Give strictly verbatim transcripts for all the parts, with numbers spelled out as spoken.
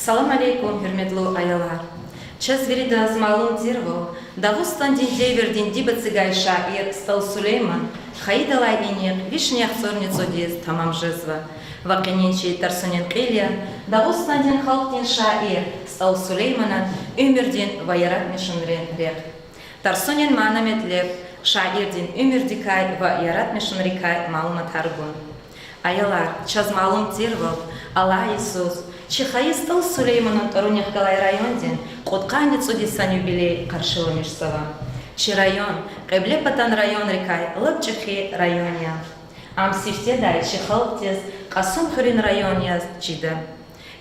Салам алейкум, гьуьрметлу аялар! Чаз виридаз малум тирвал, Дагъустандин девирдин диба эцигай шаир СтӀал Сулейман хайидалай инихъ вишни яхцӀурни цӀудиз тамам жезва. Ва къенин чи тарсунин кьил я Дагъустандин халкьдин шаир СтӀал Сулейманан уьмуьрдин ва яратмишунрин рехъ. Тарсунин мана-метлеб: шаирдин уьмуьрдикай ва яратмишунрикай малуматар гун. Аялар, чаз малум тирвал, алай йисуз чи хайи СтӀал Сулейманан тӀварунихъ галай райондин кьудкъанни цӀуд йисан юбилей къаршиламишзава. Чи район Кьиблепатан районрикай лап чӀехи район я. Ам сифтедай чи халкьдиз Кьасумхуьруьн район яз чида.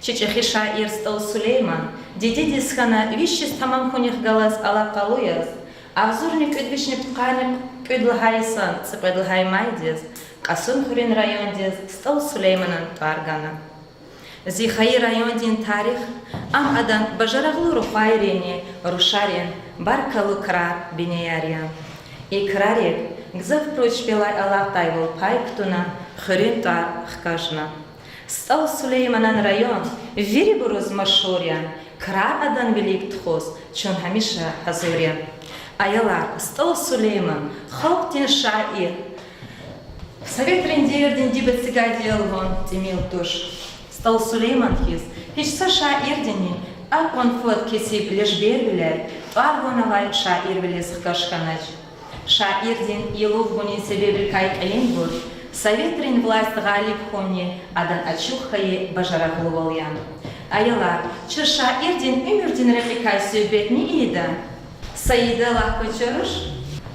Чи чӀехи шаир СтӀал Сулейман дидедиз хьана виш йис тамам хьунихъ галаз алакъалу яз, агъзурни кӀуьд вишни пудкъанни кӀуьд лагьай йисан цӀикьвед лагьай майдиз Кьасумхуьруьн райондиз СтӀал Сулейманан тӀвар гана. Зи хайи райондин тарих ам адан бажарагълу рухвайринни рушарин баркаллу крар, бинеяр я. И крарик гзаф пруд чпелай алакьдайвал пай кутуна, хуьруьн тӀвар хкажна. СтӀал Сулейманан район вирибуруз машгьур я, крар адан вилик тухуз чун гьамиша гьазур я. Аялар, СтӀал Сулейман халкьдин шаир, советрин девирдин диба эцигайди я лугьун тӀимил туш. СтӀал Сулейман хьиз гьич са шаирдини акьван фад кесиб лежбервиляй, тӀвар-ван авай шаирвилиз хкаж хьанач. Шаирдин илув гунин себебрикай кьилинбур советрин власть гъалиб хьунни адан ачух хьайи бажарагълувал я. Аялар, чаз шаирдин уьмуьрдин рекьикай суьгьбетни ийида. Саида, лагь квачи руш.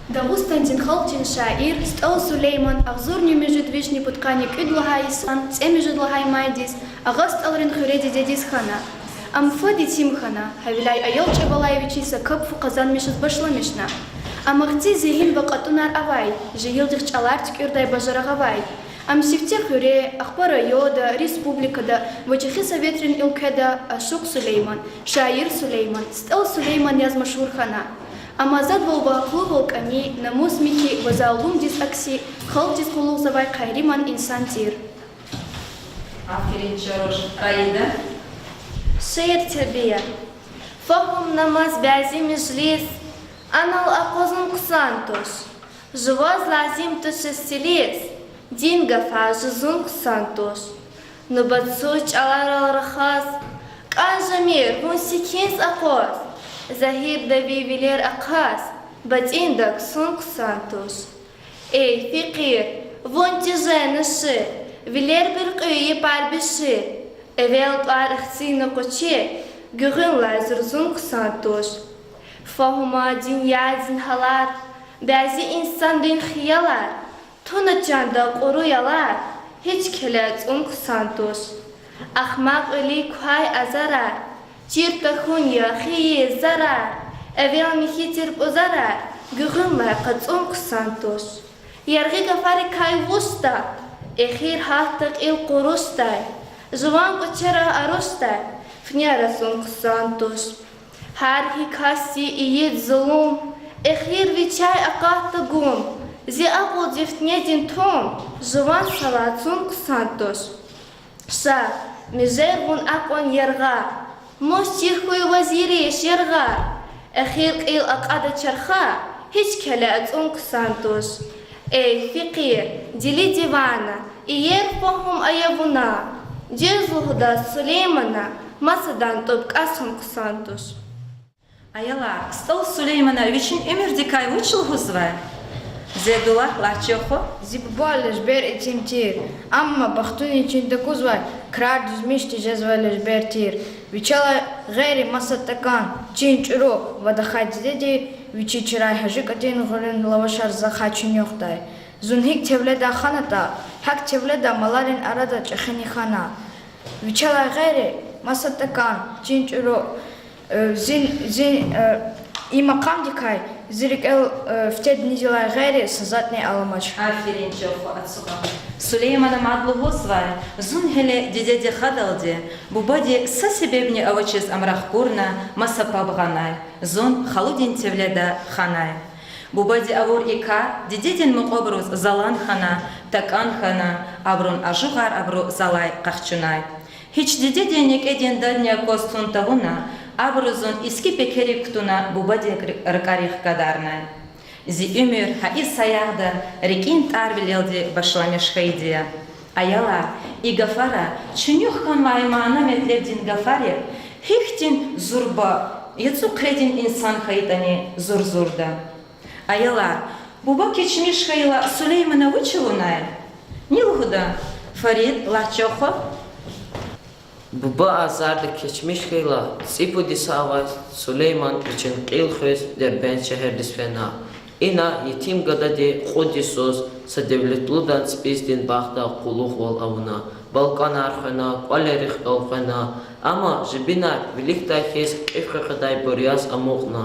Дагъустандин халкьдин шаир СтӀал Сулейман агъзурни муьжуьд вишни пудкъанни кӀуьд лагьай йисан цӀемуьжуьд лагьай майдиз Агъа СтӀалрин хуьре дидедиз хьана. Ам фад итим хьана, гьавиляй аял чӀавалай вичи са капӀ фу къазанмишиз башламишна. Ам ахци зегьин ва кьатӀунар авай, жегьилдихъ чӀалар туькӀуьрдай бажарагъ авай. Ам сифте хуьре, ахпа районда, республикада ва чӀехи советрин уьлкведа Ашукь Сулейман, шаир Сулейман, СтӀал Сулейман яз машгьур хьана. Ам азадвал ва гьахълувал кӀани, намус михьи ва залумдиз акси, халкьдиз къуллугъзавай къагьриман инсан тир. Аферин чӀуруш, Раида. Шиир тербия. Фагьум, намаз, бязи межлис, анал акъвазун хъсан туш. Жуваз лазим туш силис, дин гафар жузун хъсан туш. Нубатсуз чӀаларал рахаз, кӀан жемир вун секинз акъваз, загьирда ви вилер ахъаз, батӀинда ксун хъсан туш. Эй, фикир, вун тежена ши, вилер буьркьуь, япар биши, эвел тӀвар ихцийна къучи, гуьгъуьнлай зурзун хъсан туш. Фагьума дуьньядин гьалар, бязи инсанрин хиялар, туна чанда кьуру ялар, гьич келе ацӀун хъсан туш. Ахмакьвилик квай азарар, чир тахьун я хийиз зарар, эвел михьи тир пӀузарар, гуьгъуьнлай къацӀун хъсан туш. Яргъи гафарикай вучда, эхир гьатда кьил къурушдай, жуван кӀвачера арушдай, фне расун хъсан туш. Гьар гьи касди ийид зулум, эхир вичяй акъатда гум, зи акьулдив фнедин тум, жуван сала цун хъсан туш. Ша, мижер вун акьван яргъа, мус чир хьуй ваз ериш, яргъа, эхир кьил акьада чарха, гьич келе ацӀун хъсан туш. Эй, фикир, дили дивана, иер фагьум ая вуна, дуьз лугьуда Сулеймана, масадан тӀуб кӀасун хъсан туш. Аялар, СтӀал Сулеймана вичин уьмуьрдикай вуч лугьузвай? Зейдулла, лагь чи хва. Зи буба лежбер итим тир, амма бахтуни чин тагузвай, крар дуьзмиш тежезвай лежбер тир. Вичелай гъейри маса такӀан, чин-чӀуру ва тахьай дидеди вичи чарай гьажи кӀватӀунгуьрин лавашар за хъай чуьнуьхдай. Зун гьикӀ тевледа ханатӀа, гьакӀ тевледа маларин арада чӀехини хьана. Вичелай гъейри маса такӀан, чин-чӀуру, э, зи, зи, э, и макъамдикай зи рикӀел, э, фте динидилай гъейри са затӀни аламач. Аферин, чи хва, ацукьа. Сулеймана мад лугьузвай: зун гьеле дидеди хадалди, бубади са себебни авачиз ам рахкурна маса паб гъанай, зун халудин тевледа ханай. Бубади авур и кар дидедин мукьвабуруз залан хьана, такӀан хьана, абурун ажугъар абуру залай къахчунай. Гьич дидедин некӀедин дадни акваз тун тавуна, абуру зун иски пекерик кутуна бубадин рикӀ-, рикӀарихъ гадарнай. Зи уьмуьр гьа и саягъда рикӀин тӀарвилелди башламиш хьайиди я. Аялар, и гафара чуьнуьх хьанвай мана-метлебдин гафар я, гьихьтин зурба, яцӀу хъредин инсан хьайитӀани зурзурда. Аялар, буба кечмиш хьайила Сулеймана вуч авунай? Ни лугьуда, Фарид, лагь чахъ. Буба азарда кечмиш хьайила, цӀипуд йиса авай Сулейман вичин кьил хуьз Дербент шегьердиз фена. Ина етим гадади кьуд йисуз са девлетлудан ципиздин бахтда къуллугъвал авуна, балкӀанар хвена, кӀвалерихъ галкъвена, амма жибинар виликдай хьиз кьиф хвекьведайбур яз амукьна.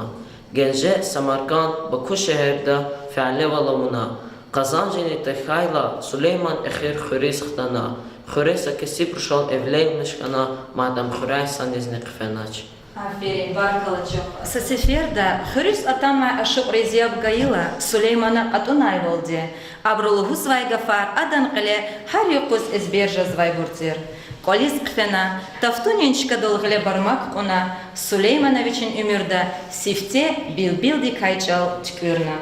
Генже Самарканд, Баку шегьерда фялевал авуна. Къазанжини тахьайла, Сулейман эхир хуьруьз хтана. Хуьре са кесиб рушал эвленмиш хьана, мад ам хуьряй санизни хъфенач. Аферин, баркалла чахъ. Са сеферда хуьруьз атанвай ашукьриз яб гайила, Сулеймана кьатӀунайвалди, абуру лугьузвай гафар адан кьиле гьар юкъуз эзбер жезвайбур тир. КӀвализ хъфена, тафтунин чкадал гъиле бармак кьуна, Сулеймана вичин уьмуьрда сифте билбилдикай чӀал туькӀуьрна.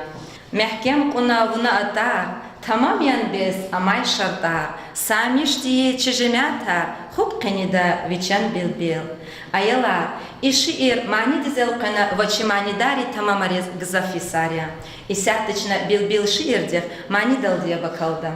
Мягькем кьуна вуна атӀар, тамам ян бес амай шартӀар, са мишт ийин чи жемятар, хупӀ къенеда ви чан билбил. Аялар, и шиир манидиз элкъвена ва чи манидарри тамамариз гзаф йисар я. Исятда чна Билбил шиирдихъ манидалди яб акалда.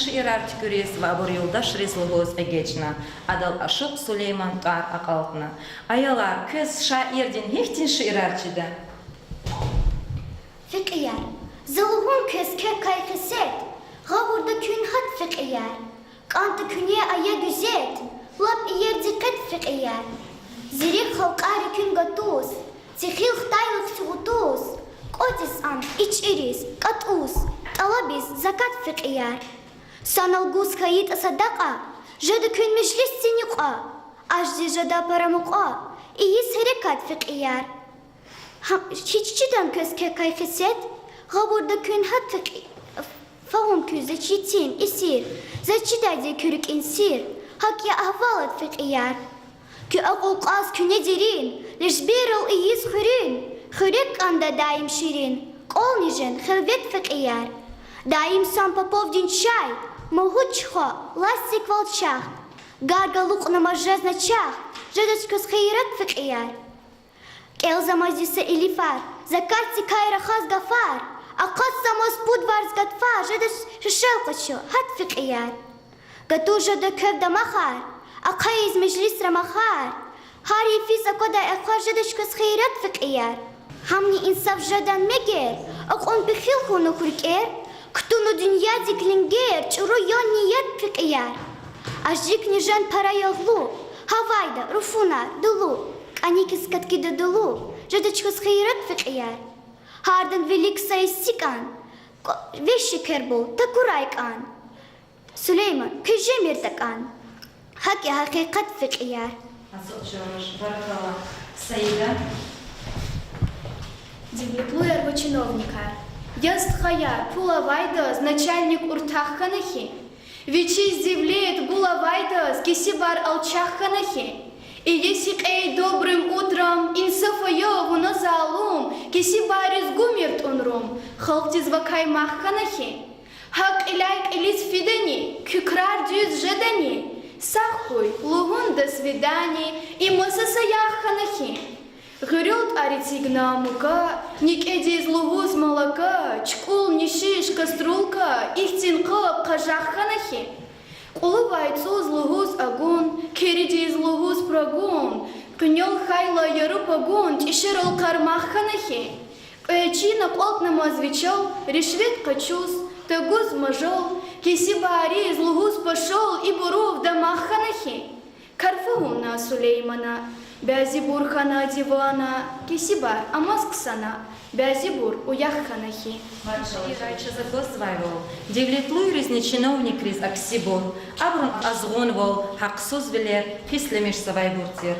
Шиирар туькӀуьриз ва абур юлдашриз лугьуз эгечӀна. Адал ашукь Сулейман тӀвар акьалтна. Аялар, квез шаирдин гьихьтин шиирар чида? Фекьияр. За лугьун квез квекай хесет, гъавурда куьн гьат, фекьияр. КӀантӀа куьне ая гуьзет, лап иер дикъет, фекьияр. Зи рикӀ халкьари куьн гатуз, цихил хтайла хци гъутуз, кӀватӀиз ам ичӀириз, кӀатӀуз, тӀалабиз закат, фекьияр. Санал гуз хьайитӀа садакьа, жеда куьн межлисдин юкьва, аждиз жеда пара мукьва, ийиз гьерекат, фекьияр. Гьа, гьич чидан квез квекай хесет, гъавурда куьн гьат, фекьи-, фагьум куьн заз чи етим, эсир, заз чидайди я куь рикӀин сир, гьакӀ я агьвалат, фекьияр. Куь акьул кьаз куьне дерин, лежберрал ийиз хуьруьн, хуьрек кӀанда даим ширин, кӀвални жен хелвет, фекьияр. Даим сан Поповдин чай, магьу чуьхвер, ластиквал чагъ, гар галукьнамаз жезва чагъ, жедач квез хийират, фекьияр. КӀелзамаз зи са илифар, закатдикай рахаз гафар, акъатзамаз пуд варз гатфар, жедач шешел къачу, гьат, фекьияр. Гатуз жеда квев дамахар, ахъайиз межлисра махар, гьар йифиз аквадай эхвар, жедач квез хийират, фекьияр. Гьамни инсаф жедан мегер, акьван пехил хьуна хьуй рикӀер, кутуна дуьньядик ленгер, чӀуру ян ният, фекьияр. Аждикни жен пара ягълу, гьавайда руфунар дулу, кӀаник квез каткида дулу, жедач квез хийират, фекьияр. Гьардан вилик са истикӀан, кӀва-, виш шекербул такурай кӀан. Сулейман, куь жемир такӀан, гьакӀ я гьакъикъат, фекьияр. Ацукь чӀавуз, баракалла. Саида. Девлетлуяр ва чиновникар. Я стхаяр, пул авайдаз начальник уртах хьана хьи, вичиз девлет гул авайдаз кесибар алчах хьана хьи, иеси кьей добрым утром, инсаф ая вуна залум, кесибриз гумир тӀунрум, халкьдиз вакай мах хьана хьи. Гьакь кьиляй кьилиз фидани, куь крар дуьз жедани, сагъ хьуй лугьун до свидания, и маса саягъ хьана хьи. Гъуьрел тӀвар эцигна мука, некӀедиз лугьуз молоко, чукӀул нишиш, кастрюлька, ихьтин къаб къажах хьана хьи. Кьулувай цӀуз лугьуз агун, керидиз лугьуз прогун, къуьнел хьайла яру пагун, тӀишерал къармах хьана хьи. Кьве чин акьалтӀнамаз вичел, ришвет къачуз, тагуз мажал, кесибриз лугьуз пашал, ибурув дамах хьана хьи. Кар фагьумна Сулеймана, бязибур хьана дивана, кесибар амаз ксана, бязибур уях хьана хьи. Шиирай чаз аквазвайвал, девлетлуйризни чиновникриз аксибур, абурун азгъунвал, гьахъсузвилер писламишзавайбур тир.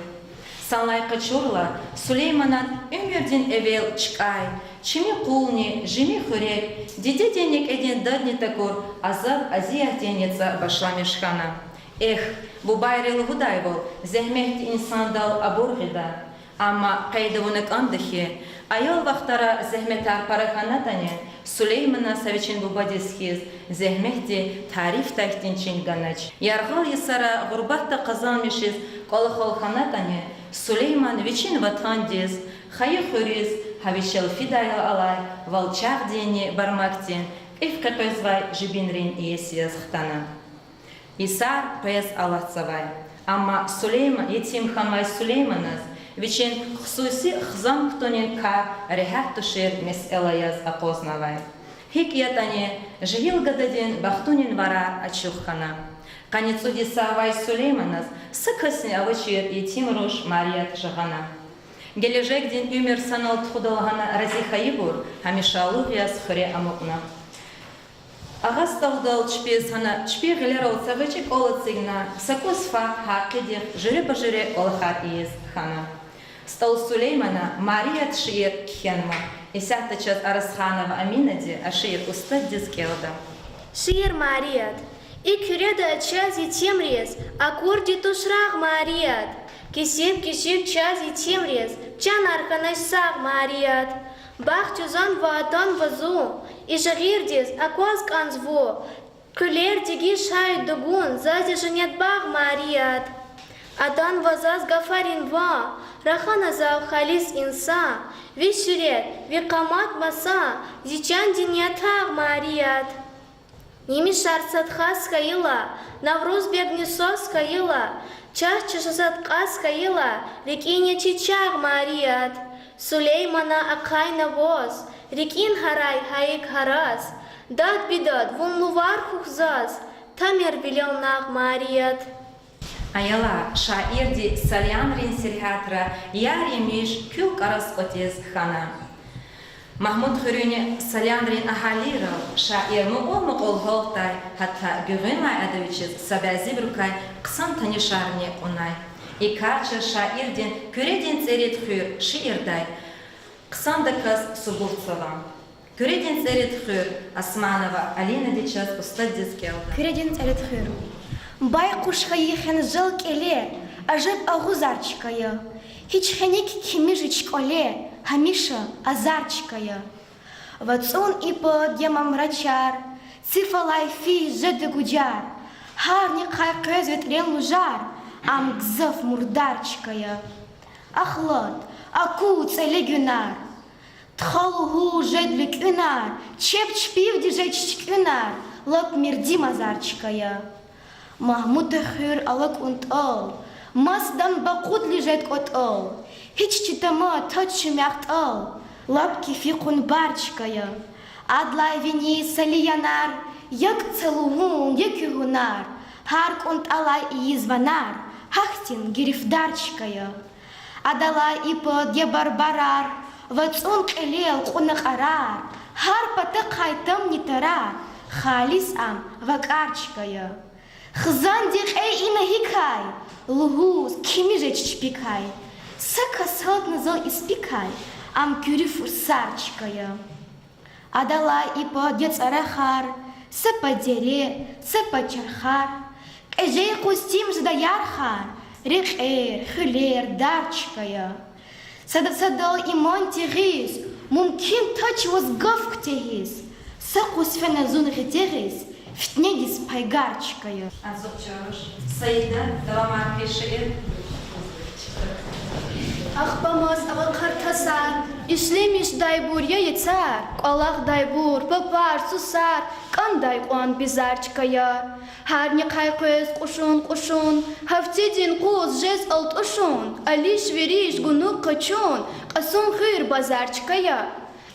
Санлай къачурла, Сулейманан уьмуьрдин эвел чкӀай, чими къулни, жими хуьрек, дидедин, некӀедин, даддин такур азаб-азиятдин яцӀа башламиш хьана. Эхь, бубайри лугьудайвал, зегьметди инсандал абур гъида. Амма къейд авуна кӀанда хьи, аял вахтара зегьметар пара хьанатӀани, Сулейманаз са вичин бубадиз хьиз зегьметди тарифдай хьтин чин ганач. Яргъал йисара гъурбатда къазанмишиз кӀвалахал хьанатӀани, Сулейман вичин ватандиз, хайи хуьруьз гьа вичел фидайла алай валчагъдинни бармакдин пӀиф къекъвезвай жибинрин иеси яз хтана. Йисар къвез алатзавай. Амма Сулейма-, етим хьанвай Сулейманаз вичин хсуси хизан кутунин кар регьят тушир месэла яз акъвазнавай. ГьикӀ ятӀани, жегьил гададин бахтунин варар ачух хьана. Къанни цӀуд йиса авай Сулейманаз са касни авачир етим руш Марият жагъана. Гележегдин уьмуьр санал тухуда лагьана рази хьайибур гьамишалугъ яз хуьре амукьна. Агъа СтӀалдал чпиз гьана чпин гъилерал са гъвечӀи кӀвал эцигна, са кӀус фагь гьакъидихъ жуьреба-жуьре кӀвалахар ийиз хьана. СтӀал Сулеймана Марият шиир кхьенва. Исятда чаз Аразханова Аминади а шиир устаддиз кӀелда. Шиир Марият. И куьреда чаз, етимриз, акурди туш рагъ, Марият. Кесиб-кесиб чаз, етимриз, чанар хьанач сагъ, Марият. Бахт жузанва атанва зун, и шаирдиз акваз кӀанзва вун. Къуьлер дегиш хьайи дугун, заз я женнет багъ, Марият. Атанва заз гафарин ван, рахана зав халис инсан, ви суьрет, ви къамат масан, зи чандин я тагъ, Марият. Нимишар сад хас хьайила, Наврузбегни свас хьайила, чач-чашасад кьаз хьайила, рикӀин я чи чагъ, Марият. Сулеймана ахъайна ваз, рикӀин гьарай гьа икӀ гьараз, дад-бидад, вун лувар хьухь заз, тамир вилел нагъ, Марият. Аялар, шаирди Салянрин сергьятра яр емиш куьл кӀарас кӀватӀиз хьана. Магьмуд хуьруьни Салянрин агьалийрал шаир мукьвал-мукьвал гьалтдай, гьатта гуьгъуьнлай ада вичиз са бязибурукай хъсан танишарни кьунай. И кар чаз шаирдин Куьредин цӀерид хуьр шиирдай хъсандаказ субутзава. Куьредин цӀерид хуьр. Османова Алинади чаз устаддиз кӀелда. Куьредин цӀерид хуьр. Байкъуш хьайи хенжел кӀеле, ажеб агъузар чка я. Гьич хеник кими жеч кӀвале, гьамиша азар чка я. ВацӀун и пад я мамрачар, циф алай физ жеда гужар, гьарнихъай къвез ветӀрен лужар, ам гзаф мурдар чка я. Ахлад, аку, цӀеле гуьнар, тха лугьуз жед луькӀуьнар, чеб чпивди жеч чуькӀуьнар, лап мирди мазар чка я. Магьмуда хуьр алакьун тӀал, масдан бакъудли жед кӀватӀал, гьич чи тама тад шумягъ тӀал, лап кефи кьун бар чка я. Адлай виниз сали янар, якӀ це лугьун, я куь гьунар, гьар кӀунтӀалай ийиз ванар, гьахьтин гирифтар чка я. Адалай и пад я барбарар, вацӀун кьилел кьуна кьарар, гьар патахъай тамни тарар, халис ам вакӀар чка я. Хизанди кьей ина гьикай, лугьуз кими жеч чпикай, са кас гьалтна зал испикай, ам куьруь фурсар чка я. Адалай и пад я цӀарахар, са пад дере, са пад чархар, кьежей къуз тим жеда ярхар, рекьер, хуьлер, дар чка я. Сада-садал иман тегъиз, мумкин тач ваз гаф куьтягьиз, са къуз фена зун гъетягъиз, фитнедиз пайгар чка я. Ацукь чаруш. Саида, давамар хьи шиир. Ахпа мас авахар тасар, ишлемишдайбур я яцар, кӀвалахдайбур, папар, сусар, кӀандай кьван бизар чка я. Гьарнихъай къвез кьушун-кьушун, гьафтедин къуз жез алтӀушун, алиш-вериш гунуг къачун, Кьасумхуьр базар чка я.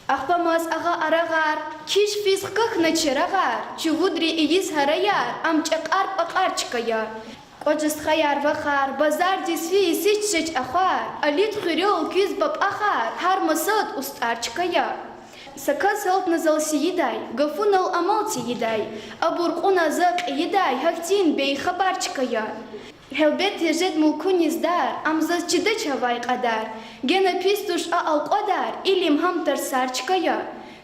Ахпа мас агъа арагъар, киш физ хкахьна чирагъар, чувудри ийиз гьараяр, ам чӀакьар-пӀакьар чка я. КӀвачӀ стхаяр, вахар, базардиз фейи сич жеч ахвар, Алид хуьрел куьз папахар, гьар масад устӀар чка я. Са кас гьалтна зал сийидай, гафунал амал тийидай, абур кьуна за кьейидай, гьахьтин бейхабар чка я. Гьелбетда, жед мулкуниз дар, ам заз чидач авай кьадар, гена пис туш а алкӀвадар, илим гьам тарсар чка я.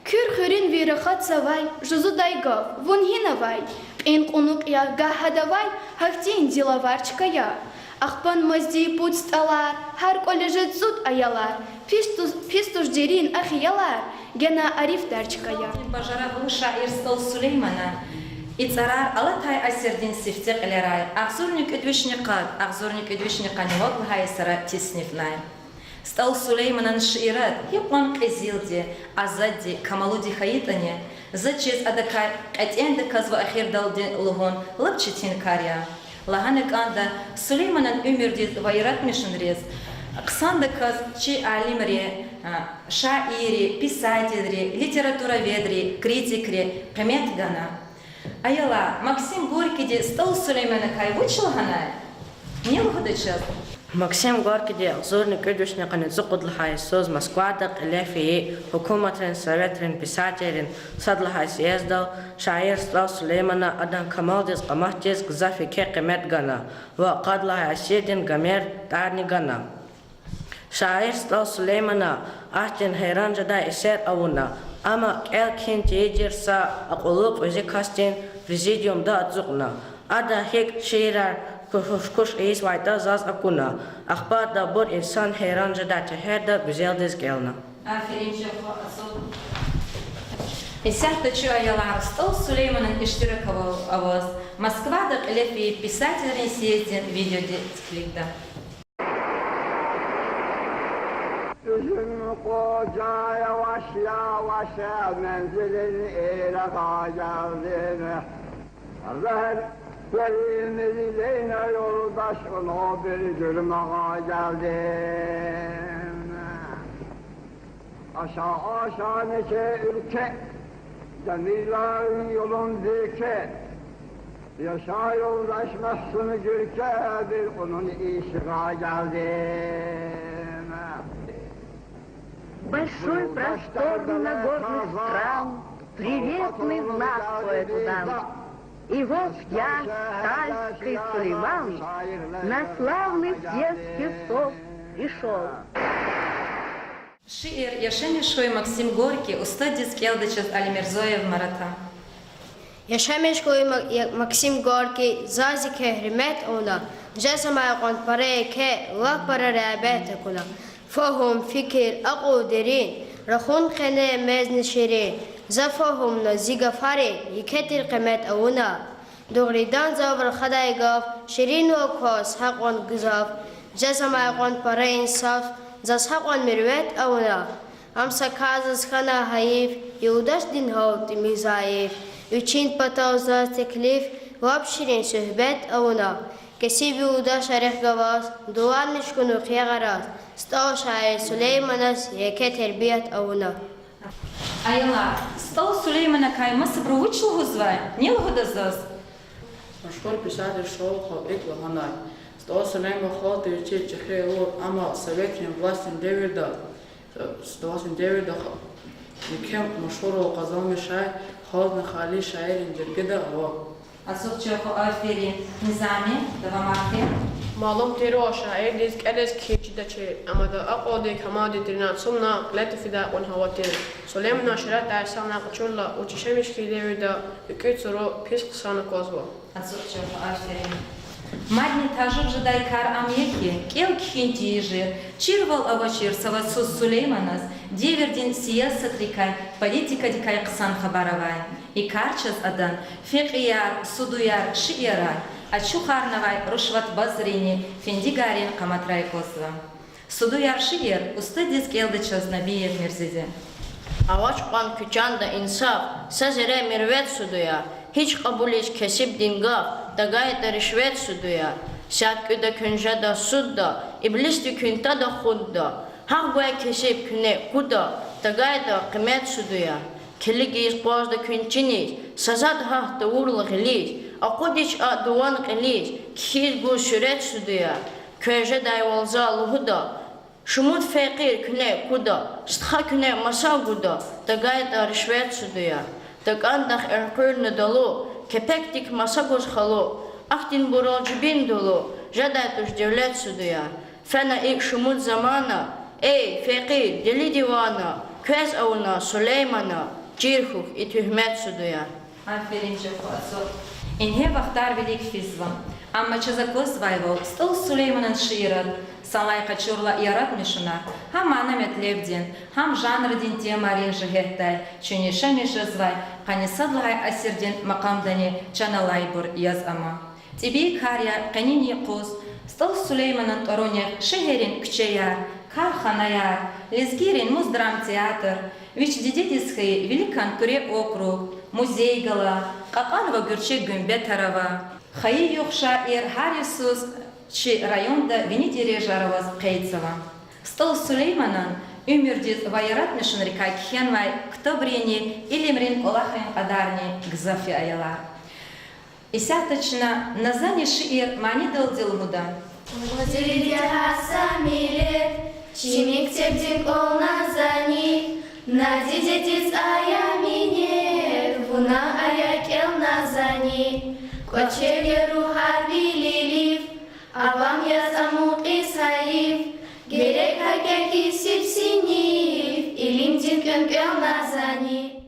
Куьр хуьруьнви рахатзавай, жузудай гаф, вун гьинавай, кьин кьунухъ я, гагь гьадавай, гьахьтин диловар чка я. Ахпа масди пуд стӀалар, гьар кӀвале жед цӀуд аялар, пис туш, пис туш дерин а хиялар, гена арифдар чка я. Бажарагълу шаир СтӀал Сулейманан и цӀарар алатай асирдин сифте кьилерай, агъзурни кӀуьд вишни къад, агъзурни кӀуьд вишни къанни вад лагьай йисара теснифнай. СтӀал Сулейманан шиират гьикьван кьезилди, азадди, камалуди хьайитӀани, заз чиз адакай кьетӀендаказ ва эхирдалди лугьун лап четин кар я. Лагьана кӀанда, Сулейманан уьмуьрдиз ва яратмишунриз хъсандаказ чи алимри, а, шаирри, писателри, литературоведри, критикри къимет гана. Аялар, Максим Горькийди СтӀал Сулейманакай вуч лагьанай? Ни лугьуда чаз? Максим Горькийди агъзурни кӀуьд вишни къанни цӀукьуд лагьай йисуз Москвада кьиле фейи гьукуматрин, советрин писателрин сад лагьай съездал шаир СтӀал Сулеймана адан камалдиз, къаматдиз гзаф еке къимет гана ва къад лагьай асирдин Гомер тӀварни гана. Шаир СтӀал Сулеймана ахьтин гьейран жедай эсер авуна, амма кӀел-кхьин тийидайбур са акьуллу кьуьзуь касдин президиумда ацукьна. Ада гьикӀ шиирар куш-куш ийизвайтӀа заз акуна. Ахпа абур инсан гьейран жедай тегьерда гуьзелдиз кӀелна. Аферин, чухва ацукь. Исятда чу, аялар, СтӀал Сулейманан иштираквал аваз Москвада кьиле фейи писателрин съезддин видеоди килигда. Уьзюм къужа яваш-яваш мензилин ирагъа гелдин. Зегьер верин зи Лейла ёлдаш, уна бир гуьрмагъа гелдим. Аша-аша нече уьлкве, дамирларин ёлун зиркве, яшар ёлдаш Магьсуми Гуьркве, бир онун ишигъа гелдим. Большой, просторный, горный стран, приветный знак поэт удал. И вот я, Тальский Сулейман, на славный съезд певцов и шёл. Шиир Яшамиш хьуй Максим Горький устаддиз кӀелдачиз Алимирзоев Марата. Яшамиш хьуй Ма-, Я-, Максим Горький, заз еке гьуьрмет авуна, жез амай кьван пара еке, лап пара регьбет акуна. Фагьум, фикир, акьул дерин, рахун къене мезни ширин, за фагьумна зи гафарин еке тир къимет авуна. Дугъридан зав рахадай гаф, ширинвал кваз гьакьван гзаф, жез амай кьван пара инсаф, заз гьакьван муьрвет авуна. Ам са кар заз хьана гьайиф, юлдашдин гьал тӀимил зайиф, вичин патав заз теклиф, лап ширин суьгьбет авуна. Кесиб юлдашрихъ галаз дуванмиш хьунухъ ягъараз, СтӀал шаир Сулейманаз еке тербият авуна. Аялар, СтӀал Сулейманакай масабуру вуч лугьузвай, ни лугьуда заз? Машгьур писатель Шолохов икӀ лагьанай: СтӀал Сулейман халкьдин вичиз чӀехи авур, амма советрин властдин девирда, властдин девирда ха-, еке машгьурлу къазанмишай, халкьдин халис шаиррин жергеда ава. Ацукь чӀехи, аферин. Низами, давамарди. Малум тирвал, шаирдиз кӀелиз кхьин чидачир, амма адан акьулдик, камалдик деринан цумна кьиле фидай кьван гьава тир. Сулейманан шииратдай санлай къачурла, вич яшамиш хьайи девирда экуь цуру, пис хъсан аквазва. Ацукь чӀехи, аферин. Мадни тажуб жедай кар ам я хьи, кӀел-кхьин тийижир, чирвал авачир савадсуз Сулейманаз девирдин сиясатрикай, политикадикай хъсан хабар авай. И кар чаз адан Фекьияр, судуяр шииррай ачухарнавай рушватбазринни фендигаррин къаматрай аквазва. Судуяр шиир устаддиз кӀелда чаз Набиев Мирзиди. Авач кьван куь чанда инсаф, са зерре муьрвет, судуяр, гьич кьабулиз кесибдин гаф, тагайтӀа ришвет, судуяр. Сят кӀуьда куьн жеда судда, иблисди куьн тада худда, гьахъ гвай кесиб куьне куда, тагайтӀа къимет, судуяр. Килигиз акъвазда куьн чиниз, са затӀ гьат тавурла гъилиз, акъудич а дуван кьилиз, кхьиз гуз суьрет, судуяр. Квез жедайвал за лугьуда, шумуд фекьир куьне куда, стха куьне маса гуда, тагайтӀа ришвет, судуяр. ТакӀандахъ элкъуьрна далу, кепекдик маса гуз халу, ахьтинбурал жибин дулу, жедай туш девлет, судуяр. Фена икӀ шумуд замана, эй, фекьир, дели-дивана, квез авуна Сулеймана чир хьухь и туьгьмет, судуяр. Аферин, чӀехи ацукь. Ингье вахтар вилик физва. Амма чаз аквазвайвал, СтӀал Сулейманан шиирар санлай къачурла, яратмишунар гьам мана-метлебдин, гьам жанрдин темайрин жигьетдай чун яшамиш жезвай къанни сад лагьай асирдин макъамдани чан алайбур яз ама. ТӀебиай кар я къенин юкъуз СтӀал Сулейманан тӀварунихъ шегьеррин куьчеяр, карханаяр, лезгийрин Мосдрамтеатр, вич дидедиз хьайи Великан Куьре округ, музей гала, кьакьан ва гуьрчег гуьмбетар ава. Хайи югъ шаир гьар йисуз чи районда вини дережаяр аваз къейдзава. СтӀал Сулейманан уьмуьрдиз ва яратмишунрикай кхьенвай ктабринни илимрин кӀвалахрин кьадарни гзаф я, аялар. Исятда чна Назани шиир манидалди лугьуда. Ваз вирида гьар са миллет чи мектебдин кӀвал, Назани, на дидедиз ая минет, вуна ая кӀел, Назани. КӀвачер я ругьар вилилив, авам яз амукьиз гьайиф, герек гьакӀ я кесиб синиф, илимдин кӀвенкӀвел, Назани.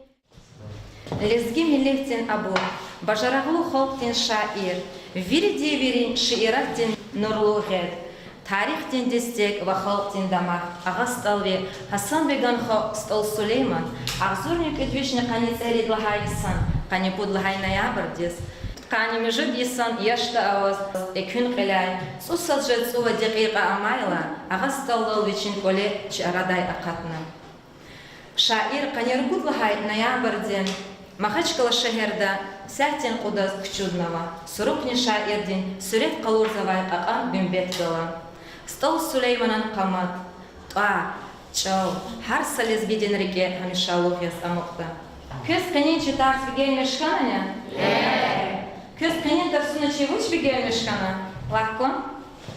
Лезги миллетдин абур, бажарагълу халкьдин шаир, вири девиррин шииратдин нурлу гъед, тарихдин дестек ва халкьдин дамах Агъа СтӀалви Гьасан-беган хва СтӀал Сулейман агъзурни кӀуьд вишни къанни цӀерид лагьай йисан къанни пуд лагьай ноябрдиз, къанни муьжуьд йисан яшда аваз, экуьн кьиляй цӀусад жуьре цӀувад декьикьа амайла, Агъа СтӀалдал вичин кӀвале чи арадай акъатна. Шаир къанни ругуд лагьай ноябрдин Магьачкъала шегьерда сятдин кьудаз кучуднава, сурухъни шаирдин суьрет къалурзавай кьакьан гуьмбет гала. СтӀал Сулейманан къамат, тӀвар, чӀал гьар са лезгидин рикӀе гьамишалугъ яз амукьда. Квез къенин чи тарс бегенмиш хьанани? Квез къенин тарсуна чи вуч бегенмиш хьана? Лагь кван.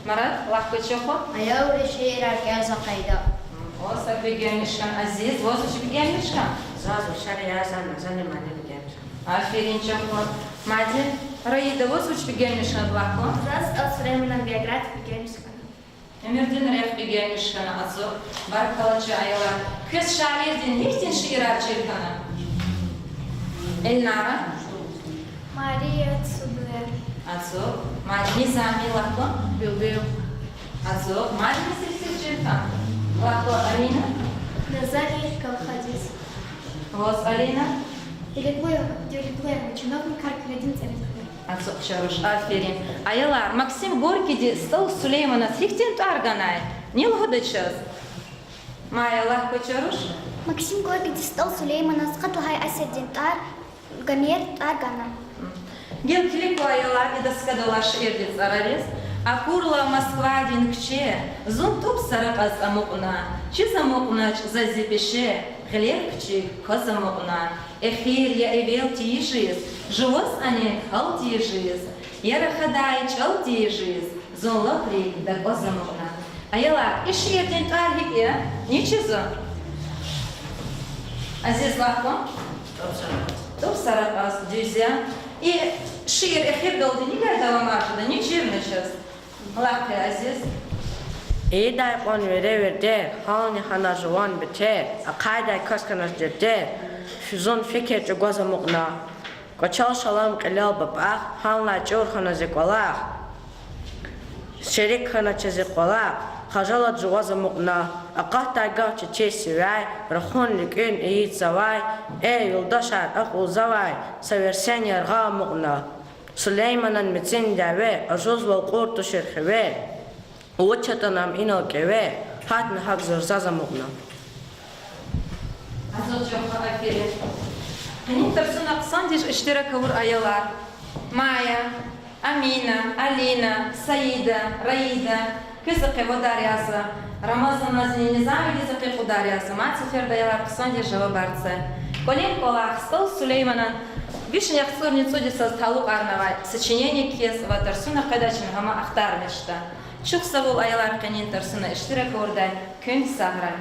Марат, лагь кван чуху. Аялри шиирар кӀелзавай къайда. Ваз са бегенмиш хьана, Азиз, ваз вуч бегенмиш хьана? Заз вучар язавай, зани мани бегенмиш хьана. Аферин чуху. Мади, Раида, ваз вуч бегенмиш хьана, лагь кван. Заз СтӀал Сулейманан биография бегенмиш хьана. Уьмуьрдин рехъ бегенмиш хьана, ацукь. Баркалла, чи аялар. Квез шаирдин гьихьтин шиирар чир хьана? Эльнара? Мария Цугуэр. Ацукь. Ма-, Низами, лагь кван. Билбил. Ацукь. Мадни сесил чир хьана? Лагь кван, Алина. Назани Галхадиз. Ваз, Алина? Делилуьгъ, делилуьгъ чиновникар куьредин цӀерид хьуй. Ацукь, чаруш, аферин. Аялар, Максим Горькийди СтӀал Сулейманаз гьихьтин тӀвар ганай? Ни лугьуда чаз? Мая, лагь кван, чаруш. Максим Горькийди СтӀал Сулейманаз къад лагьай асирдин тӀвар, Гомер тӀвар гана. Гила килиг кван, аялар, и доскадал алай шиирдин цӀарариз. Акурла Москвадин куьче, зун тӀуб саракьаз амукьна, чиз амукьнач заз зи пеше, гъилер кучик кваз амукьна. Эхир я эвел тийижиз, жуваз анихъ гьал тийижиз, я рахадай чӀал тийижиз, зун лап рикӀ дакӀваз амукьна. Аялар, и шиирдин тӀвар гьикӀ я? Ни чизва? Азиз, лагь кван. ТӀуб саракьаз, дуьз я. И шиир эхирдалди нивай давамар жеда, ни чирна чаз? Лагь кван, Азиз. Ийидай кьван вире вирдер, гьални хьана жуван бетер, ахъайдай кас хьанач дердер, фи-, зун фикир чӀугваз амукьна. КӀвачел шалам кьилел бапӀах, гьанлай чӀур хьана зи кӀвалах. Шерик хьана чаз зи къвалахъ, хажалат жуваз амукьна. Акъатдай гаф чи чиз сивяй, рахун ликӀуьн ийиз завай, э, юлдашар, акьул завай, са версен яргъа амукьна. Сулейманан мецин дяве ажузлал кьур тушир хиве, вуч атӀана ам инал кӀеве, гьатна гьакӀ зурзаз амукьна. Азад чуху, аферин. Къенин тарсуна хъсандиз иштирак авур аялар: Мая, Амина, Алина, Саида, Раида, квез къе вадар язва, Рамазаназни Низамидиз къе кьудар язва. Мад сеферда, аялар, хъсандиз жавабар це. КӀвалин кӀвалах СтӀал Сулейманан вишни яхцӀурни цӀуд йисаз талукьарнавай сочинение кхьиз ва тарсуна къведай чна гьам ахтармишда. Чухсагъул, аялар, къенин тарсуна иштирак авурдай. Куьн сагърай.